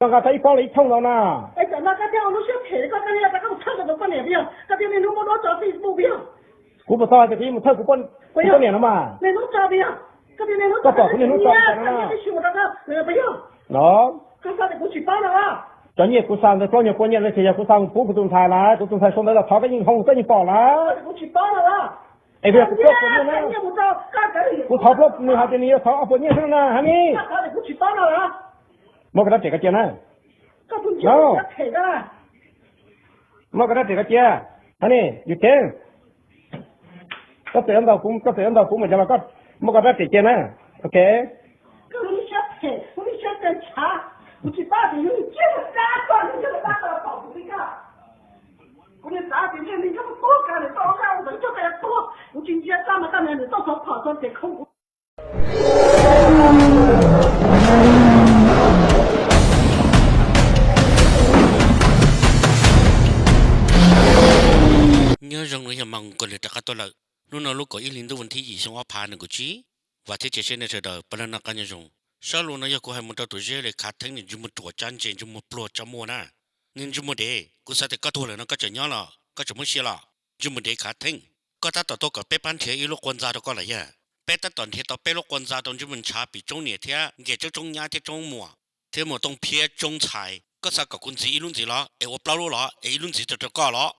Koj nqa tau ib pob los ib thooj ntau na. Kuv puas tau hais tias kuv yuav mus thawj kuv poj niam no mas? Koj pom kuv niaj hnub tso li cas no na? No, cov nyiaj kuv xa ntawd plaub nyuag pua nyiaj lawm ces yog kuv xa mus pub kuv tus ntxhais lawm, kuv tus ntxhais sau ntawv los thov koj yeej hoo koj yeej pom lawm. Es kuv yog kuv plaub puas nyiaj na. Kuv thov plaub, nws hais tias nws yuav thov ob puas nyiaj xwb na, hais ni. Muab koj rab riam koj cia na. No, muab koj rab riam koj cia. Hais ni, yus cev. Koj txawm yuav ntaus kuv, koj txawm yuav ntaus kuv mas cov los koj muab koj rab riam cia na. Ok. Nyob zoo no yog mas kuv li rov qab tuaj lawm. Hnub no lub kaum ib hli ntuj vas thib yim xyoo ob phav nees nkaum tsib. Vam thiab cia siab nej sawv daws puav leej noj qab nyob zoo. Sab lus no yog kuv hais mus rau tus Zeb li Khav Theeb, nws ntsej muag ruam tsab ntse, ntsej muag pluag tsab muag na. Nws ntsej muag dev, kuv xav tias koj tuag lawm no koj tseem nyob los koj tseem muab sia los? Ntsej muag dev Khav Theeb, koj tab tom tuaj kom peb pab nrhiav ib lub qua ntxa rau koj lawm yog? Peb tab tom nrhiav tau peb lub qua ntxa rau ntsej muag ntshav pim tsoob niam thiab nkias tsoob tsoob nyab thiab tsoob muam thiab muam tooj phiab tsoob ntxhais. Koj xav kom kuv ntxiv ib lub ntxiv los es ua plaub lub los es ib lub ntxiv rau rau koj los?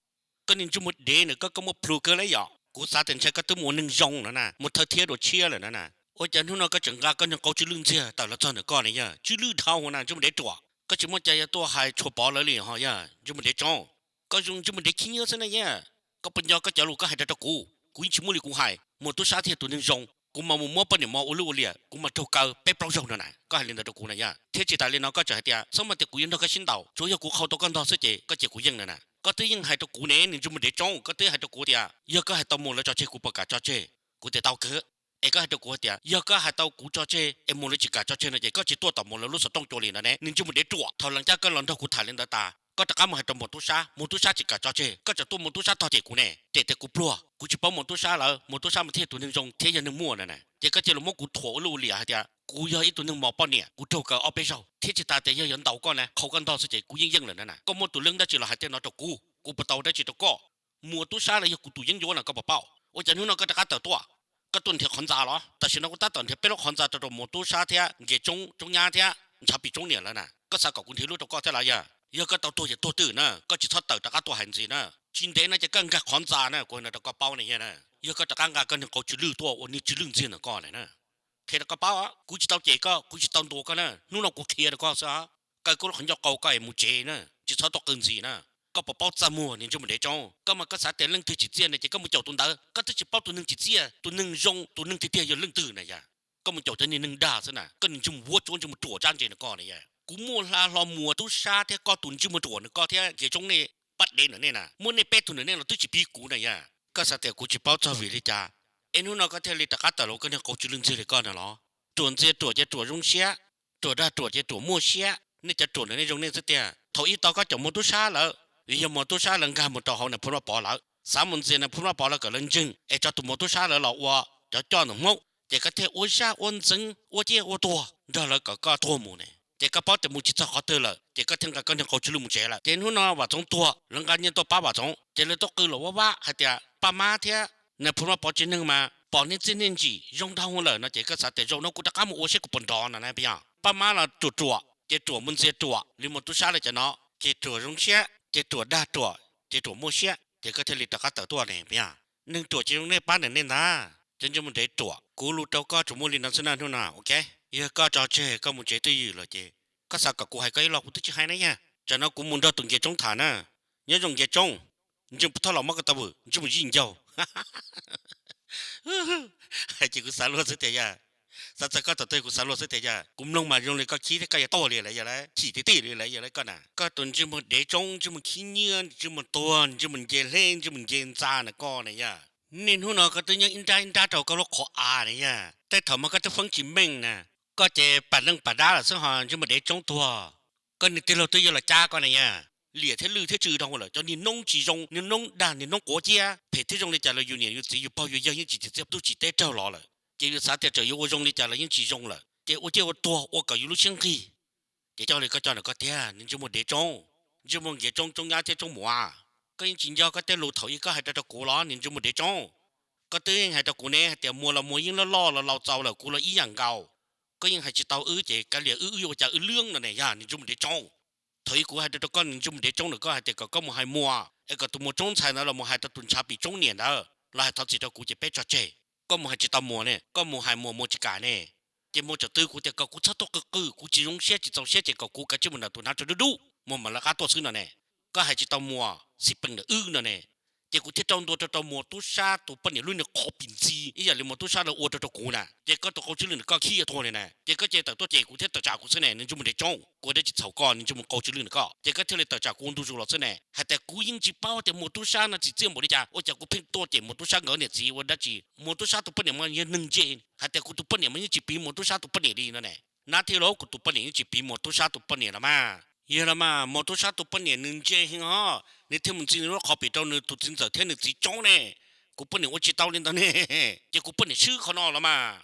Koj niag ntsej muag dev na, koj koj muaj plhus kawg li yom. Kuv xav tias ntshai koj twb mus ua neeg zoo no na, mus thawj thiab dua tshiab lawm no na. Ua cas hnub no koj tseem nqa koj niag qau tsw lwj ntxiag tawm los txog ntawm koj ne yog? Tsw lwj dhau na ntsej muag dev ruam. Koj tsis muaj cai yuav tuaj hais tshua pov lawv li ho yog ntsej muag dev tsoob. Koj zoo ntsej muag dev khib nyiab xwb na yog. Koj puas nco koj cov lus koj hais rau rau kuv? Kuv yeej tsis muaj li kuv hais. Muas tub sab thiaj tus neeg zoo, kuv mas mus muab poj niam mos ua lwj ua liam, kuv mas raug kaw peb plaub zaug no na. Koj hais li ntawd rau kuv na yog. Thiab tsis tas li no koj tseem hais tias txhob muaj tias kuv yuav nrog koj sib ntaus, tsuas yog kuv qhau tau koj ntog xwb ces koj cia kuv yeej na na. Koj twb yeej hais rau kuv ne, niag ntsej muag dev tsoob, koj twb hais rau kuv tias yog koj hais tau mus lawv tso tseg kuv puas kam tso tseg? Kuv tias tau kawg. Es koj hais rau kuv hais tias yog koj hais tau kuv tso tseg es mus lawv tsis kam tso tseg no ces koj tsis tuaj tom mus lawv lub xov tooj cua li ntawd ne, niag ntsej muag dev ruam. Thaum lawv ncaj koj los nrog kuv tham li ntawd tas, koj rov qab mus hais rau muas tub sab, muas tub sab tsis kam tso tseg, koj tseem tuaj muas tub sab tog cem kuv ne, cem tias kuv pluag, kuv tsis paub muas tub sab lawm, muas tub sab mas thiaj tus neeg zoo thiab yog neeg muaj na na. Ces koj cia li muab kuv thuam ua lwj ua liam hais tias kuv yog ib tug neeg mos poj niam, kuv raug kaw ob peb zaug, thiab tsis tas tias yog yuav ntaus koj na, qhau koj ntog xwb ces kuv yeej yeej lawm na na. Koj muaj tus leej dab tsi los hais tej no rau kuv, kuv puas tau dab tsi rau koj? Muas tub sab lawv yog kuv tus yeeb ncuab no koj puas paub? Ua cas hnub no koj rov qab tawm tuaj? Koj tuaj nrhiav qhov ntxa los? Tam sim no kuv tab tom nrhiav peb lub qhov ntxa rau rau muas tub sab thiab nkias tsoob tsoob nyab thiab ntshav pim tsoob niam lawm na. Koj xav kom kuv nrhiav lub rau koj thiab los yog? Yog koj tau tuag ces tuag twj na, koj tsis txhob tawm rov qab tuaj hais ntxiv na. Tsis ntev no ces koj nkag qhov ntxa na, kuv hais no rau koj paub ne yog na. Yog koj rov qab nqa koj niag qau tsw lwj tuaj ua niag tsw lwj ntxiag ntawm koj na. Qhia rau koj paub, kuv tsis tau cem koj, kuv tsis tau ntuas koj na, hnub no kuv qhia rau koj xwb. Kaw koj lub qhov ncauj qau koj es mus tsev na, tsis txhob tuaj qw ntxiv na. Koj puas paub txaj muag niag ntsej muag dev tsoob? Koj mas koj xav tias leej twg tsim txiaj ne ces koj mus caum tus ntawd, koj twb tsis paub tus neeg tsim txiaj, tus neeg zoo, tus neeg tiag tiag yog leej twg na yog? Koj mus caum cov niag neeg dag xwb na, koj niag ntsej muag vuab tsuab ntsej muag ruam tsab ntse na koj na yog. Kuv muaj hla hlo muas tub sab thiab koj tus ntsej muag ruam na koj thiab nkias tsoob nej pab dev ntawm nej na, muab nej peb tug ntawm nej los twb tsis pib kuv na yog. Koj xav tias kuv tsis paub txog vim li cas es hnub no koj thiaj li rov qab tawm los koj niag qau tsw lwj ntxiag li koj na los? Ruam ntxias ruam ces ruam zoo siab, ruam dag ruam ces ruam muaj siab. Nej cov ruam ntawm nej zoo nej xwb tiag. Thaum ub tau koj caum muas tub sab lawm, vim yog muas tub sab lawv nkag mus rau hauv Nais Phoo Vaj Pov lawm, xav mus ntxias Nais Phoo Vaj Pov lawv kom lawv ntseeg es tso tus muas tub sab lawv los ua cov coj ntawm Hmoob, ces koj thiaj ua zaj ua ntxeev ua ciaj ua tuag nrog lawv kom koj tuag mus ne. Ces koj paub tias mus tsis txog qhov twg lawm ces koj thiaj nqa koj niag qau tsw lwj mus tsev lawm. Ces hnub no Vam Txoov tuag, lawv nqa nyiaj tuaj pab Vam Txoov, ces lawv tuaj qw los vaj vaj hais tias paj mab thiab Nais Phoo Vaj Pov tsev neeg mas pom nej txiaj nej ntsim zoo dhau lawm no ces koj xav tias zaum no kuv rov qab mus ua seb kuv puas nrov no na yog. Paj mab los ruam ruam ces ruam mus ntxias ruam li muas tub sab lawv cov no, ces ruam zoo siab ces ruam dag ruam ces ruam muaj siab ces koj thiaj li rov qab tawm tuaj ne yog. Neeg ruam ces zoo nej pab ntawm nej ntag, cov ntsej muag dev ruam. Kuv lus rau koj tsuas muaj li no xwb na hnub no, ok. Yog koj tso tseg koj mus tsev twj ywm lawm ces koj xav kom kuv hais koj ib lo kuv twb tsis hais na yog. Tsam no kuv mus nrog tus nkias tsoob tham na. Nyob zoo nkias tsoob, ntsej muag thoj los mob koj tau vwm, ntsej muag zij ncaug. Hais ces kuv xav luag xwb tias yog, xav txog koj tom twg kuv xav luag xwb tias yog, kuv mloog mas zoo li koj khib thiab koj yuav tuag li lawm yog, chim tib tib li lawm yog koj na. Koj tus ntsej muag dev tsoob, ntsej muag khib nyiab, ntsej muag tuag, ntsej muag nce hleb, ntsej muag nce ntxa na koj na yog. Nej hnub no koj twb nyob ib nrab ib nrab rau koj lub qhov av na yog. Tej thaum mas koj twb feeb tsis meej na, koj ces pam leej pam dab lawm xwb ho ntsej muag dev tsoob tuag. Koj niag tij laug twb yuav los cab koj na yog. Liam thiab lwj thiab tsw dhau lawm, cov niag noob tsis zoo, niag noob dag niag noob quav ciab, phem thiab zoo li cas los yus niam yus txiv yus pog yus yawg yeej tsis tsim txiaj, tub tsis teb raug los lawm. Ces yus xav tias txawm yuav ua zoo li cas los yeej tsis zoo lawm, ces ua ciaj ua tuag ua kom yus lub siab nqig. Ces coj li koj coj ntawm koj tiag, niag ntsej muag dev tsoob, ntsej muag nkiav tsoob, tsoob nyab thiab tsoob muam. Koj yeej tsis nco koj tej lus thaum ub koj hais rau rau kuv los, niag ntsej muag dev tsoob? Koj twb yeej hais rau kuv ne, hais tias muas los muas yeej loj loj los laus txaus lawm, kuv los ib yam nkaus. Koj yeej hais tsis tau wb ces kav liam wb, wb yuav ua cas wb lwj no ne, yog niag ntsej muag dev tsoob. Thaum ub kuv hais rau rau koj, niag ntsej muag dev tsoob ntawm koj, hais tias kom koj mus hais muas es kom tus muas tsoob ntxhais ntawd los mus hais rau tus ntshav pim tsoob niam ntawd los hais thov txim rau kuv ces peb tso tseg. Koj mus hais tsis tau muas ne, koj mus hais muas, muas tsis kam ne. Ces muas tseem twv kuv tias kom kuv txhob tuaj qw qw, kuv tsis zoo siab tsis txaus siab ces kom kuv kav tsij mus ntawm tus hnav tsho dub dub, muas mam lawv qab tuaj xwb no ne. Koj hais tsis tau muas, xij peem ntawm wb no ne. Ces kuv thiaj rau ntua rau rau muas tub sab tus poj niam lub niag qhov pim ntxi ib yam li muas tub sab lawv ua rau rau kuv na. Ces koj tus qau tsw lwj ntawm koj khib tuag li na, ces koj ces tawm tuaj ces kuv thiaj tawm tsam kuv xwb ne, niag ntsej muag dev tsoob. Kuv ua dab tsis txhaum koj, niag ntsej muag qau tsw lwj ntawm koj, ces koj thiaj li tawm tsam kuv ua ntu zus los xwb ne. Hais tias kuv yeej tsis paub tias muas tub sab no txim txiaj npaum li cas, ua cas kuv pheej tuaj ces muas tub sab nkawd niam txiv ua dab tsi, muas tub sab tus poj niam mas yog neeg ntse, hais tias kuv tus poj niam mas yeej tsis piv muas tub sab tus poj niam li no ne. Nab thiab lauj, kuv tus poj niam yeej tsis piv muas tub sab tus poj niam los mas. Yog los mas, muas tub sab tus poj niam nws ntse heev os, nws thiaj mus ntxig nws lub qhov pim rau nws tus txiv ntxawm thiab nws txiv tsoob ne. Kuv poj niam ua tsis tau li ntawd ne, ces kuv poj niam swb qhov no los mas.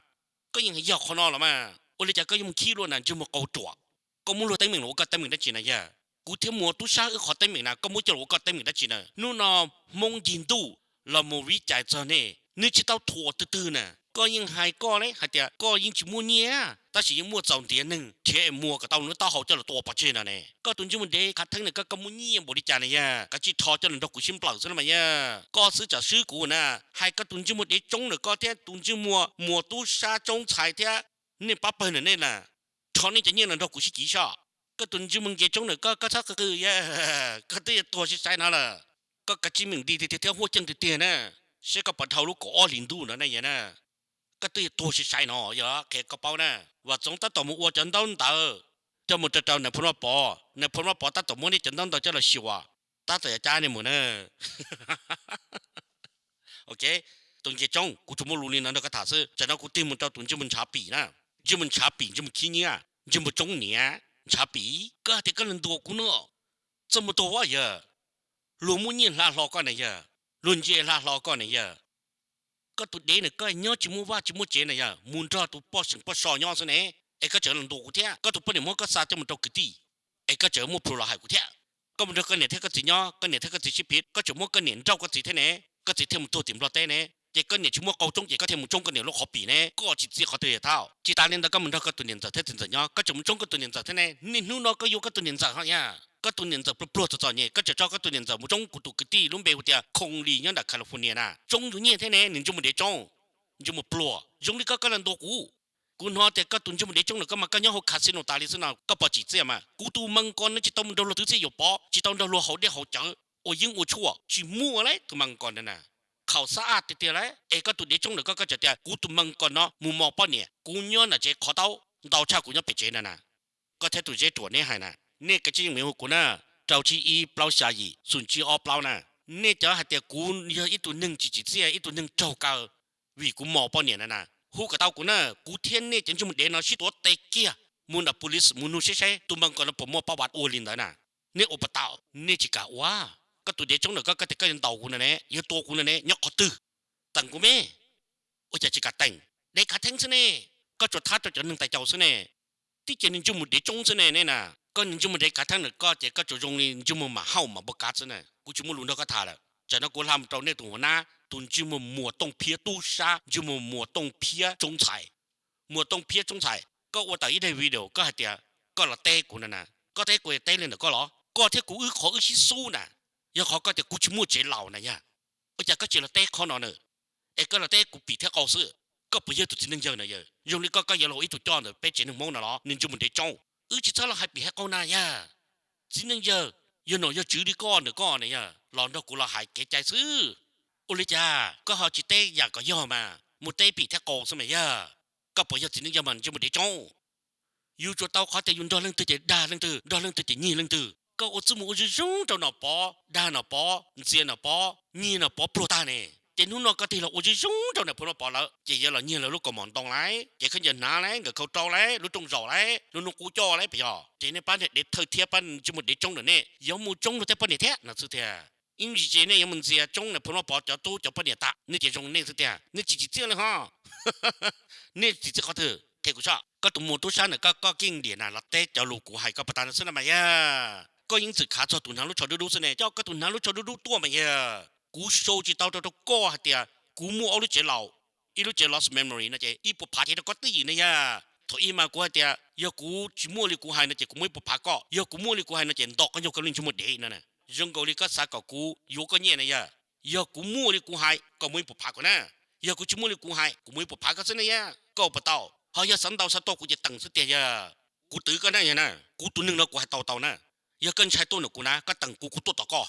Koj yeej hais yog qhov no los mas, ua li cas koj yuav mus khib luaj na, ntsej muag qau ruam. Koj muab luag teeb meem los ua koj teeb meem dab tsi na yog? Kuv thiab muas tub sab wb qhov teeb meem na koj muab coj los ua koj teeb meem dab tsi na? Hnub no Hmoob Yig Ntuj los mus vib cais txog nej, nws tsis tau thuam twg twg na. Koj yeej hais koj li hais tias koj yeej tsis muaj nyiaj, tab sis yeej muaj txaus ntiav neeg nrhiav es muas kom tau nws lub taub hau coj los tua pov tseg no ne. Koj tus ntsej muag dev khav theeb na, koj, koj muaj nyiaj npaum li cas na yog? Kav tsij rho coj los nrog kuv sib nplawm xwb los mas yog. Koj xwb tsam swb kuv na, hais koj tus ntsej muag dev tsoob ntawm koj thiab tus ntsej muag muas tub sab tsoob ntxhais thiab nej pab pawg ntawm nej na, rho nej cov nyiaj los nrog kuv sib kiv soj. Koj tus ntsej muag nkiav tsoob ntawm koj, koj txhob qw qw yog, koj twb yuav tuag sai sai no lawm. Koj kav tsij meem nti tiag tiag thiab huaj ceej tiag tiag na, saib koj puas dhau lub kaum ob hlis ntuj no na yog na. Koj twb yuav tuag sai sai no yog qhia koj paub na. Vam Txoov tab tom mus ua cov ntaub ntawv coj mus rau rau Nais Phoo Vaj Pov, Nais Phoo Vaj Pov tab tom muab nej cov ntaub ntawv coj los xyuas, tab tom yuav cab nej mus na. Ok, tus nkiav tsoob, kuv tsuas muaj lus li no nrog koj tham xwb, tsam no kuv tig mus rau tus ntsej muag ntshav pim na. Ntsej muag ntshav pim, ntsej muag khib nyiab, ntsej muag tsoob niam, ntshav pim, koj hais tias koj los ntuas kuv no, txaj muag tuag yog, luag muaj nyiaj hla hlo koj na yog, luag ntse hla hlo koj na yog. Koj tus dev na, koj nyob tsis muaj vaj tsis muaj tsev na yog, mus nrog tus poj seem poj so nyob xwb ne, es koj tseem los ntuas kuv thiab. Koj tus poj niam muab koj xa coj mus rau kwv tij, es koj tseem muaj plhus los hais kuv thiab. Koj mus nrog koj niam thiab koj txiv nyob, koj niam thiab koj txiv sib phiv, koj tseem muab koj niam nrauj koj txiv thiab ne, koj txiv thiaj mus tuag tim Nplog teb ne. Ces koj niam tsis muaj qau tsoob ces koj thiaj mus tsoob koj niam lub qhov pim ne, koj tsis txiaj qhov twg yog thaum. Tsis tas li ntawd koj mus nrog koj tus niam ntxawm thiab txiv ntxawm nyob, koj tseem mus tsoob koj tus niam ntxawm thiab ne. Niaj hnub no koj yuav koj tus niam ntxawm ho yog, koj tus niam ntxawm pluag pluag txom txom nyem, koj tseem tso koj tus niam ntxawm mus tsoob kuv tus kwv tij lub npe hu tias Khoo Lis nyob nram California na, tsoob yus nyiaj thiab ne, niag ntsej muag dev tsoob, ntsej muag pluag zoo li koj, koj los ntuas kuv. Kuv hnov tias koj tus ntsej muag dev tsoob ntawm koj mas koj nyob hauv casino tas li xwb no, koj puas tsim txiaj mas? Kuv tus mees kos no tsis tau mus nrog luag twv txhiaj yuav pov, tsis tau nrog luag haus dej haus cawv, ua yeeb ua tshuaj, tsis muaj li tus mees kos ntawd na. Khaum xab aj tiag tiag li. Es koj tus dev tsoob ntawm koj, koj tseem tias kuv tus mees kos no mus mos poj niam, kuv nyob nram tsev qhov taub ntau tshaj kuv nyob pem tsev ntag na. Koj thiab tus zeb ruam neb hais na, nej kav tsij mus hu kuv na, rau tsib ib plaub xya yim xoom tsib ob plaub na. Nej cov hais tias kuv yog ib tug neeg tsis tsim txiaj, ib tug neeg raug kaw vim kuv mos poj niam na na, hu kom tau kuv na, kuv thiab nej cov ntsej muag dev no sib tuav tes kiag mus nram police mus nug seb seb tus mees kos no puas muaj pab vas ua li ntawd na. Nej ua puas tau? Nej tsis kam ua. Koj tus dev tsoob ntawm koj, koj tias koj yuav ntaus kuv no ne, yuav tua kuv no ne, nyob qhov twg? Teem kuv me. Ua cas tsis kam teem? Dev khav theeb xwb ne. Koj tsuas thab rau cov neeg tais caus xwb ne. Tib ce niag ntsej muag dev tsoob xwb ne nej na. Koj niag ntsej muag dev khav theeb ntawm koj ces koj tsuas zoo li ntsej muag mam hauj mam npua kav xwb na. Kuv tsis muaj lus nrog koj tham lawm. Tsam no kuv hla mus rau nej tus hua nab, tus ntsej muag muas tooj phiab tub sab, ntsej muag muas tooj phiab tsoob ntxhais. Muas tooj phiab tsoob ntxhais, koj ua tawm ib daim video koj hais tias koj los teb kuv no na. Koj teb kuv teb li ntawm koj los? Koj thiab kuv wb qhov wb sib xub na, yog qhov koj tias kuv tsis muaj tsev laus na yog. Ua cas koj tsis los teb qhov no na? Es koj los teb kuv pim thiab qau xwb. Koj puas yog tus txiv neej yawg na yog? Zoo li koj, koj yuav los ua ib tug coj ntawm peb tsev neeg Hmoob no los, niag ntsej muag dev tsoob? Wb tsis txhob los hais pim hais qau na yog. Txiv neej yawg, yog nom yog tswv li koj ntawm koj na yog, los nrog kuv los hais kev cai xwb. Ua li cas koj ho tsis teb yam kom yog mas mus teb pim thiab qau xwb mas yog? Koj puas yog txiv neej yawg mas ntsej muag dev tsoob? Yus tsuas tau qhov tias yus nrog leej twg ces dag leej twg, nrog leej twg ces nyig leej twg. Koj ua txuj mus ua zoo zoo rau Nom Pov, dag Nom Pov, ntxias Nom Pov, nyig Nom Pov pluag tag ne. Ces hnub no koj tig los ua zoo zoo rau Nom Pov, Nom Pov lawm ces yuav los nyiag lawv lub kaus mom ntoo lauj, ces khaub ncaws hnav lauj, nkawm khau rau lauj, lub rooj zaum lauj, lub hnub qub coj lauj puas yog? Ces nej pab niag dev thawj thiab pab ntsej muag dev tsoob ntawm nej yuav mus tsoob rau tej poj niam thiab no xwb tiag. Ib ntsis ces nej yuav mus ntxias tsoob Nom Pov, Nom Pov cov tub cov poj niam tas, nej ces zoo nej xwb tiag, nej tsis tsim txiaj li ho. Nej tsis tsim txiaj qhov twg? Qhia kuv soj, koj tus muam tub sab ntawm koj, koj keej diam na los teb cov lus kuv hais koj puas tag no xwb na mas yog. Koj yeej txwm khav txog tus hnav lub tsho dub dub xwb ne, coj koj tus hnav lub tsho dub dub tuaj mas yog. Kuv sau tsis tau rau rau koj hais tias kuv muaj ob lub tsev laus, ib lub tsev lost memory no ces ib puas phav cev rau koj twj ywm ne yog. Thaum ub mas kuv hais tias yog kuv tsis muaj li kuv hais no ces kuv muab ib puas phav koj, yog kuv muaj li kuv hais no ces ntom koj nyuag koj lub ntsej muag dev no na. Zoo nkaus li koj xav kom kuv yuav koj nyiaj na yog. Yog kuv muaj li kuv hais koj muab ib puas phav koj na, yog kuv tsis muaj li kuv hais kuv muab ib puas phav koj xwb na yog, koj puas tau? Ho yog xav ntaus xav tua kuv ces teem xwb tiag yog. Kuv twv koj na yog na, kuv tus neeg no kuv hais tau tau na. Yog koj ntshai tuaj ntawm kuv na koj teem kuv, kuv tuaj tom koj.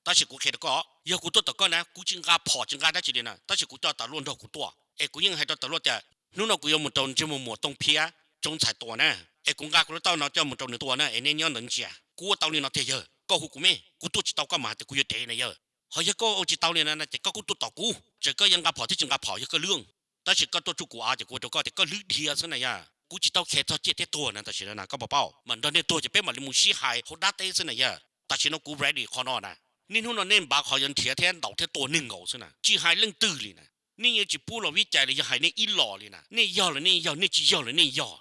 Tab sis kuv qhia rau koj, yog kuv tuaj tom koj na kuv tsis nqa phom tsis nqa dab tsi li na, tab sis kuv coj tas luaj nrog kuv tuaj es kuv yeej hais rau tas luaj tias hnub no kuv yuav mus rau ntsej muag muas Tooj Phiab Tsoob Ntxhais tua na, es kuv nqa kuv lub taub no coj mus rau nws tua na es nej nyob ntawd ntsia. Kuv ua tau li no tiag yog, koj hu kuv me, kuv tuaj tsis tau koj mas hais tias kuv yuav dev na yog. Ho yog koj ua tsis tau li no ces koj kuj tuaj tom kuv, txawm koj yuav nqa phom thiab tsis nqa phom yog koj lub. Tab sis koj tuaj tsuj kuv av ces kuv ua rau koj tias koj lwb dhia xwb na yog. Kuv tsis tau khev txog ciaj thiab tuag na, tam sim no na koj puas paub, mam nrog nej tuag ces peb mam li mus sib hais hauv dab teb xwb na yog. Tam sim no kuv ready qhov no na. Niaj hnub no nej npav qhov yuav nrhiav thiab ntaus thiab tua neeg nkaus xwb na, tsis hais leej twg li na. Nej yuav tsis pub los vib cai los yog hais nej ib los li na, nej yog los nej yog, nej tsis yog los nej yog.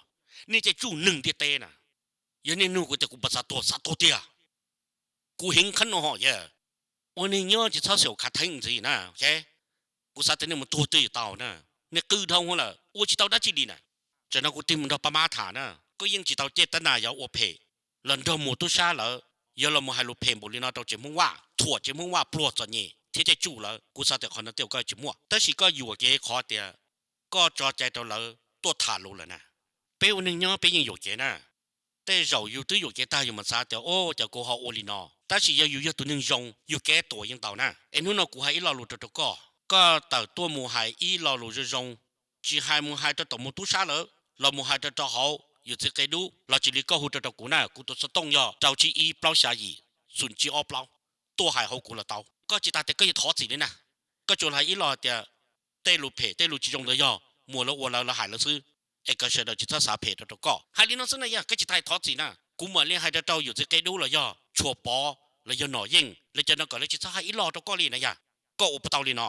Nej caij tsuj neeg ntiaj teb na. Yog nej nug kuv tias kuv puas xav tuag, xav tuag tiag. Kuv heev qhab no hom yog. Ua neeg nyob tsis txhob xyaum khav theeb ntxiv na. Kuv xav tias nej mus tuag twj ywm tau na. Nej qw dhau lawm, ua tsis tau dab tsi li na. Tam no kuv tig mus nrog pab mab tham na, koj yeej tsis tau coj tab nas yog ua phem los nrog muam tub sab lawv, yog los mus hais lus phem npaum li no rau tsev Hmoob Vaj, thuam tsev Hmoob Vaj pluag txom nyem thiab caij tsuj lawv. Kuv xav tias qhov no tej zaum koj tsis muaj, tab sis koj yuam kev qhov tias koj tso cai rau lawv tuaj tham lus lawm na. Peb ua neeg nyob peb yeej yuam kev na. Tej zaum yus twb yuam kev tag yus mam xav tias, o, cas kuv ho ua li no. Tab sis yog yus yog tus neeg zoo, yus kev tuam yeej tau na. Es hnub no kuv hais ib lo lus rau rau koj, koj tawm tuaj mus hais ib lo lus zoo zoo, tsis hais mus hais rau tom muam tub sab lawv los mus hais rau rau hauv yus txiv qe dub los tsis li koj hu rau rau kuv na, kuv tus xov tooj yog rau tsib ib plaub xya yim xoom tsib ob plaub, tuaj hais hauv kuv los tau. Koj tsis tas tias koj yuav thov txim li na, koj tsuas hais ib lo hais tias tej lus phem tej lus tsis zoo ntawd yog muam lawv ua lawv, lawv hais lawv xwb, es kom sawv daws tsis txhob xav phem rau rau koj. Hais li no xwb na yog, koj tsis tas hais thov txim na. Kuv mam li hais rau rau yus txiv qe dub los yog Tshua Pov los yog Nom Yeej lawv cov no kom lawv tsis txhob hais ib lo rau koj li na yog. Koj ua puas tau li no?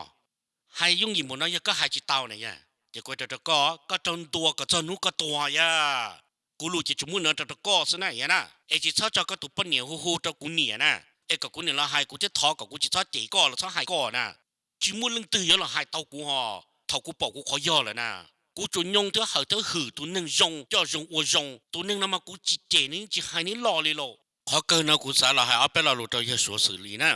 Hais yooj yim npaum no yog koj hais tsis tau na yog, ces kuv rau rau koj, koj raug ntuas kom txog hnub koj tuag yog. Kuv lus ces tsuas muaj no rau rau koj xwb na yog na. Es tsis txhob tso koj tus poj niam hu hu rau kuv niam na, es kom kuv niam los hais kuv thiab thov kom kuv tsis txhob cem koj los txhob hais koj na. Tsis muaj leej twg yuav los hais tau kuv ho. Thaum kuv pom kuv qhov yog lawm na, kuv tsuas nyoo thiab hawm thiab hwm tus neeg zoo coj zoo ua zoo. Tus neeg no mas kuv tsis cem nws, tsis hais nws ib lo li lauj. Qhov kawg no kuv xav los hais ob peb lo lus rau yawg Suav xws li na.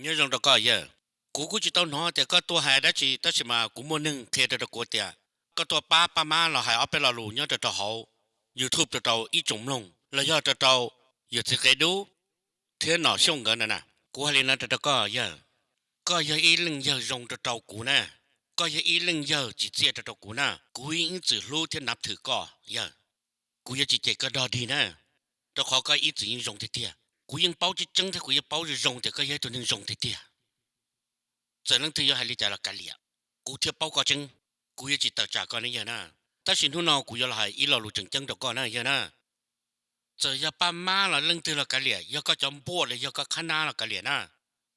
Nyob zoo rau koj yawg. Kuv kuj tsis tau hnov tias koj tuaj hais dab tsi, tab sis mas kuv muaj neeg qhia rau rau kuv tias koj tuaj pab pab mab los hais ob peb lo lus nyob rau rau hauv YouTube rau rau ib tsoom mloog los yog rau rau yawg txiv qe dub thiab Nom Xyooj nkawd na na. Kuv hais li no rau rau koj yawg, koj yog ib leej yawg zoo rau rau kuv na, koj yog ib leej yawg tsim txiaj rau rau kuv na, kuv yeej ib txwm hlub thiab nav thwm koj yawg. Kuv yuav tsis cem koj dog dig na, rau qhov koj ib txwm yeej zoo tiag tiag. Kuv yeej paub tseeb tseeb thiab kuv yeej paub zoo zoo tias koj yog ib tug neeg zoo tiag tiag. Txawm leej twg yuav hais li cas los kav liam, kuv thiaj paub koj tseeb. Kuv yuav tsis tawm tsam koj ne yawg na. Tab sis hnub no kuv yuav los hais ib lo lus tseem ceeb rau koj na yawg na. Txawm yog pab mab los leej twg los kav liam, yog koj cov npuaj los yog koj qhab nab los kav liam na,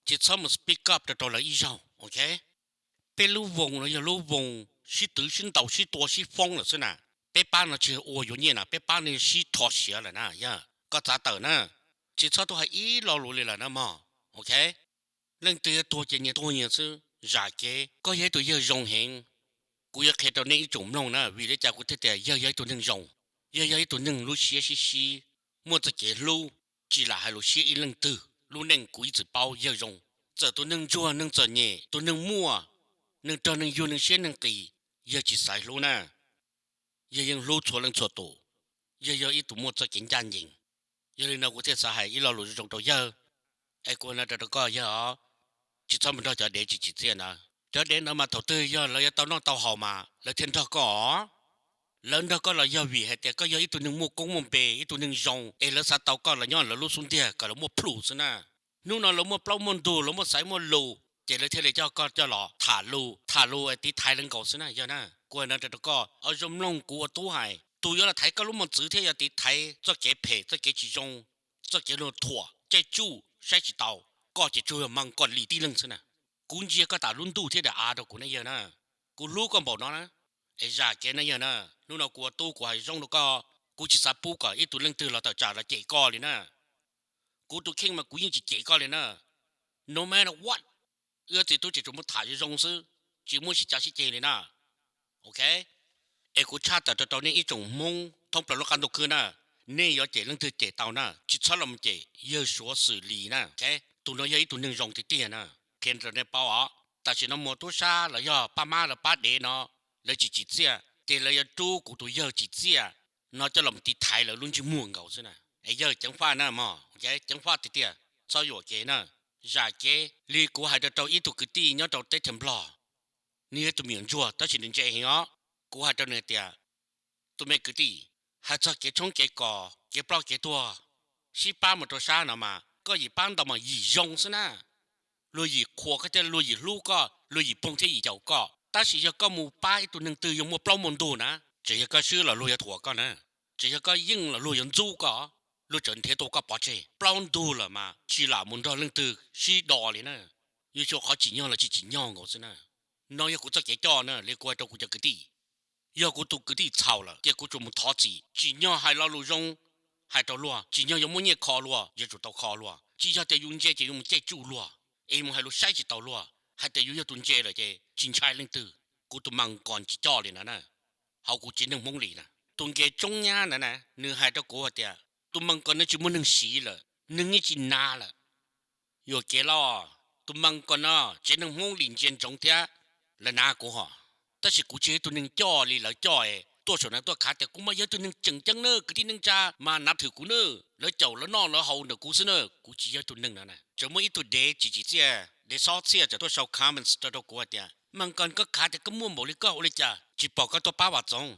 tsis txhob mus speak up rau rau lawv ib zaug, ok? Peb lub voos no yog lub voos sib twv sib ntaus sib tua sib foob lawm xwb na. Peb pab no tsis ua yuav nyiaj na, peb pab no sib rho siav lawm na yawg. Koj txav tawm na, tsis txhob tuaj hais ib lo lus li lawm na mog, ok? Leej twg yuav tuag ces nyias tuag nyias xwb, zam kev. Koj yog ib tug yawg zoo heev. Kuv yuav qhia rau nej ib tsoom mloog na, vim li cas kuv thiaj tias yawg yog ib tug neeg zoo. Yawg yog ib tug neeg lub siab sib sib, muaj txoj kev hlub, tsis lam hais lus siab ib leej twg. Lub neej kuv ib txwm paub yawg zoo. Txawm tus neeg ntsuag neeg txom nyem, tus neeg muaj, neeg rog neeg yuag, neeg siab neeg qis, yawg tsis xaiv hlub na. Yawg yeej hlub txhua leej txhua tus. Yawg yog ib tug muaj txoj kev ncaj ncees. Yog li no kuv thiaj xav hais ib lo lus zoo rau yawg. Es kuv hais no rau rau koj yawg os, tsis txhob mus nrog cov dev tsis tsim txiaj ntawd. Cov dev ntawd mas thaum twg yog lawv yuav tau noj tau haus mas lawv thiaj nrog koj os. Lawv nrog koj los yog vim hais tias koj yog ib tug neeg muaj koob muaj npe, ib tug neeg zoo, es lawv xav tau koj los nyob lawv lub xub ntiag kom lawv muaj plhus xwb na. Hnub no lawv muaj plaub muaj ntug, lawv muaj xaiv muaj lus, ces lawv thiaj li coj koj coj los tham lus, tham lus tiv thaiv lawv nkaus xwb na yawg na. Kuv hais no rau rau koj, o zoo mloog kuv ua tub hais, tus yuav los thaiv koj lub mos txwv thiab yuav tiv thaiv txoj kev phem, txoj kev tsis zoo, txoj kev luag thuam, caij tsuj, saib tsis taus, koj ces tsuas yog mas koj li tib leeg xwb na. Kuv ntsia koj tas lub ntuj thiab daim av rau kuv na yawg na. Kuv hlub koj npaum no na, es zam kev na yawg na. Hnub no kuv ua tub kuv hais zoo rau koj, kuv tsis xav pub kom ib tug leej twg los tawm tsam los cem koj li na. Kuv tus kheej mas kuv yeej tsis cem koj li na. No matter what, wb txiv tub tseem tsuas muaj tham zoo zoo xwb, tsis muaj sib cav sib ceg li na. Ok, es kuv tshaj tawm rau rau nej ib tsoom Hmoob thoob plaws lub qab ntuj khwb na, nej yuav cem leej twg cem tau na, tsis txhob los cem yawg Suav xwm lis na. Tus no yog ib tug neeg zoo tiag tiag na, qhia rau nej paub os. Tam sim no muaj tub sab los yog pab mab lawv pab dev no, lawv tsis tsim txiaj ces lawv yuav rub kuv tus yawg tsim txiaj no coj los tiv thaiv lawv lub ntsej muag nkaus xwb na. Es yawg ceev faj na mog, ceev faj tiag tiag, txhob yuam kev na. Zam kev li kuv hais rau rau ib tug kwv tij nyob rau teb chaws Nplog, nws yog tus me nyuam ntsuag tab sis nws ntse heev os. Kuv hais rau nws tias, tus me kwv tij, hais txog kev tshoob kev kos kev ploj kev tuag, sib pab mus rau sab no mas koj yim pab ntau mas yim zoo xwb na. Luag yim qhuas koj thiab luag yim hlub koj, luag yim poob thiab yim caum koj. Tab sis yog koj mus pab ib tug neeg twg yog muaj plaub muaj ntug na, tseem yog koj swb los luag yuav thuam koj na, tseem yog koj yeej los luag yuav ntxub koj, luag tseem nrhiav tau koj pov tseg. Plaub ntug lawm mas tsis lam mus nrog leej twg sib do li na. Yuav tsum qhov tsim nyog los tsis tsim nyog nkaus xwb na. No yog kuv txoj kev coj na, li kuv hais rau kuv cov kwv tij. Yog kuv tus kwv tij txhaum lawm ces kuv tsuas mus thov txim, tsim nyog hais lo lus zoo hais rau luag, tsim nyog yuav muab nyiaj kho luag yuav tsum tau kho luag, tsis yog tias yus ntse ces yuav mus caij tsuj luag es mus hais lus saib tsis taus luag, hais tias yus yog tus ntse lawm ces tsis ntshai leej twg. Kuv tus Mas Kos tsis coj li no na. Hauv kuv tsev neeg Hmoob Lis na, tus nce tsoob nyab ntawd na, nws hais rau kuv hais tias tus Mas Kos no tsis muaj neeg siv lawm, neeg yeej tsis nav lawm. Yuam kev los, tus Mas Kos no tsev neeg Hmoob Lis ntsia ntsoov thiab lawv nav kuv hos. Tab sis kuv tsis yog ib tug neeg coj li lawv coj es tuaj saum no tuaj khav tias kuv mas yog ib tug neeg tseem ceeb na, kwv tij neej tsa mas nav thwm kuv na, lawv caum lawv noj lawv haus ntawm kuv xwb na. Kuv tsis yog ib tug neeg no na. Tseem muaj ib tug dev tsis tsim txiaj, dev xob txhiaj tseem tuaj sau comments rau rau kuv hais tias, Mas Kos, koj khav tias koj muaj npaum li koj ua li cas tsis pom koj tuaj pab Vam Txoov?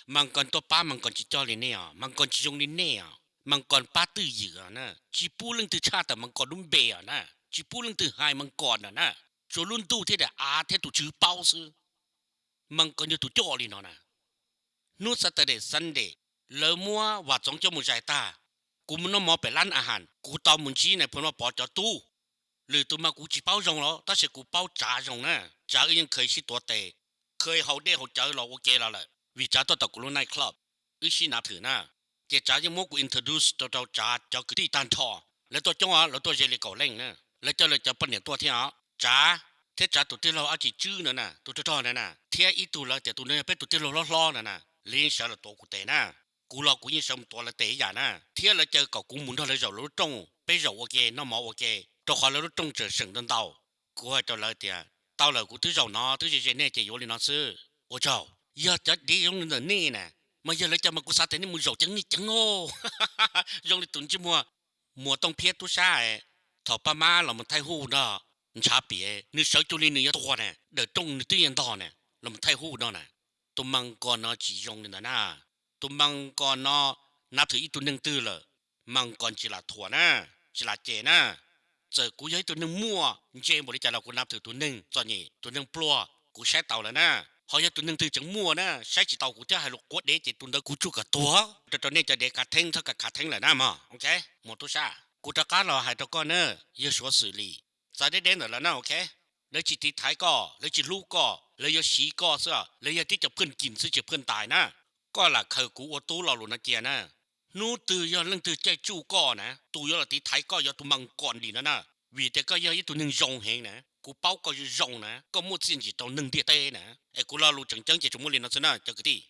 Mas Kos tuaj pab, Mas Kos tsis coj li nej os, Mas Kos tsis zoo li nej os. Mas Kos pab twj ywm os na, tsis pub leej twg tshaj tawm Mas Kos lub npe os na, tsis pub leej twg hais Mas Kos na na, tsuas lub ntuj thiab daim av thiab tus tswv paub xwb. Mas Kos yog tus coj li no na. Hnub Saturday Sunday lawv muab Vam Txoov coj mus zais tag, kuv mus noj mov pem lab a has, kuv tau mus ntsib nais phoo Vaj Pov cov tub. Lwm tus mas kuv tsis paub zoo los tab sis kuv paub Tsav zoo na. Tsav wb yeej khaws sib tuav tes, khaws haus dej haus cawv los ua ke los lawm vim Tsav tuaj tom kuv lub night club, wb sib nav thwm na. Ces Tsav yeej muab kuv introduce rau rau Tsav cov kwv tij tag nrho. Lawv tuaj coob os, lawv tuaj ze li kaum leej na. Lawv coj lawv cov poj niam tuaj thiab os. Tsav thiab Tsav tus tij laug Ab Tsis Tswb no na, tus rog rog na na, thiab ib tug lawv tias tus no yog peb tus tij laug hlob hlob no na, lawv yeej sawv los tuav kuv tes na. Kuv los kuv yeej sawv mus tuav lawv tes ib yam na, thiab lawv caw kom kuv mus nrog lawv zaum lawv lub rooj, peb zaum ua ke noj mov ua ke, rau qhov lawv lub rooj tseem seem ntau ntau. Kuv hais rau lawv tias, tau lawm, kuv twb zaum no twb ze ze nej ces yuav li no xwb. Ua tsaug, yog cov dev zoo li ntawm nej na, mas yog lawv cov mas kuv xav tias nej mus zaum ceev nej ceev os. Zoo li tus ntsej muag Muas Tooj Phiab tub sab es thaum pab mab los mus thaij huj nrog Ntshav Piam, nws sawv cuag li nws yuav tuag na, dawm rooj nws twb yeej ntog na, los mus thaij huj no na. Tus Mas Kos no tsis zoo li ntawd na. Tus Mas Kos no nav thwm ib tug neeg twg lawm, Mas Kos tsis lam thuam na, tsis lam cem na. Txawm kuv yog ib tug neeg muaj ntse npaum li cas los kuv nav thwm tus neeg txom nyem, tus neeg pluag kuv saib taus lawm na. Ho yog tus neeg twg tseem muaj na, saib tsis taus kuv thiab hais lus quav dev ces tus ntawd kuv tsuj kom tuag. Rau rau nej cov dev khav theeb txhob khav theeb lawm na mog. Ok, Muas tub sab, kuv rov qab los hais rau koj na, yawg Suav xwm lim, txav deb deb ntawm lawv na. Ok, lawv tsis tiv thaiv koj, lawv tsis hlub koj, lawv yuav siv koj xwb, lawv yog tib co phwj kim xwb tsis phwj ntais na. Koj lam khaws kuv ua tub lo lus no cia na. Hnub twg yog leej twg caij tsuj koj na, tus yuav los tiv thaiv koj yog tus Mas Kos li no na. Vim tias koj yog ib tug neeg zoo heev na, kuv paub koj zoo zoo na, koj muaj txiaj ntsig rau neeg ntiaj teb na. Es kuv lo lus tseem ceeb ces tsuas muaj li no xwb na cov kwv tij.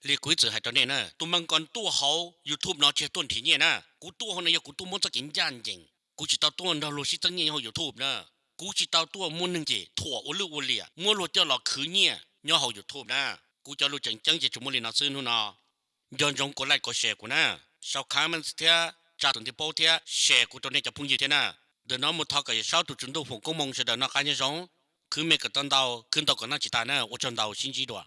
Li kuv ib txwm hais rau nej na, tus Mas Kos tuaj hauv YouTube no tsis yog tuaj nrhiav nyiaj na. Kuv tuaj hauv no yog kuv tuaj muab txoj kev ncaj ncees. Kuv tsis tau tuaj nrog luag sib txeeb nyiaj nyob hauv YouTube na. Kuv tsis tau tuaj muab neeg cem thuam ua lwj ua liam, muab luag coj los khwv nyiaj nyob hauv YouTube na. Kuv cov lus tseem ceeb ces tsuas muaj li no xwb hnub no. Nco ntsoov kov like kov share kuv na, sau comments thiab tsa tus ntiv paub thiab share kuv rau nej cov phooj ywg thiab na. Ntawm no mus thov kom Yawm Saub tus tswv ntuj foom koob hmoov sawv daws noj qab nyob zoo, khwv me kom tau ntau, khwv ntau kom noj tsis tas na. Ua tsaug ntau, sib ntsib dua.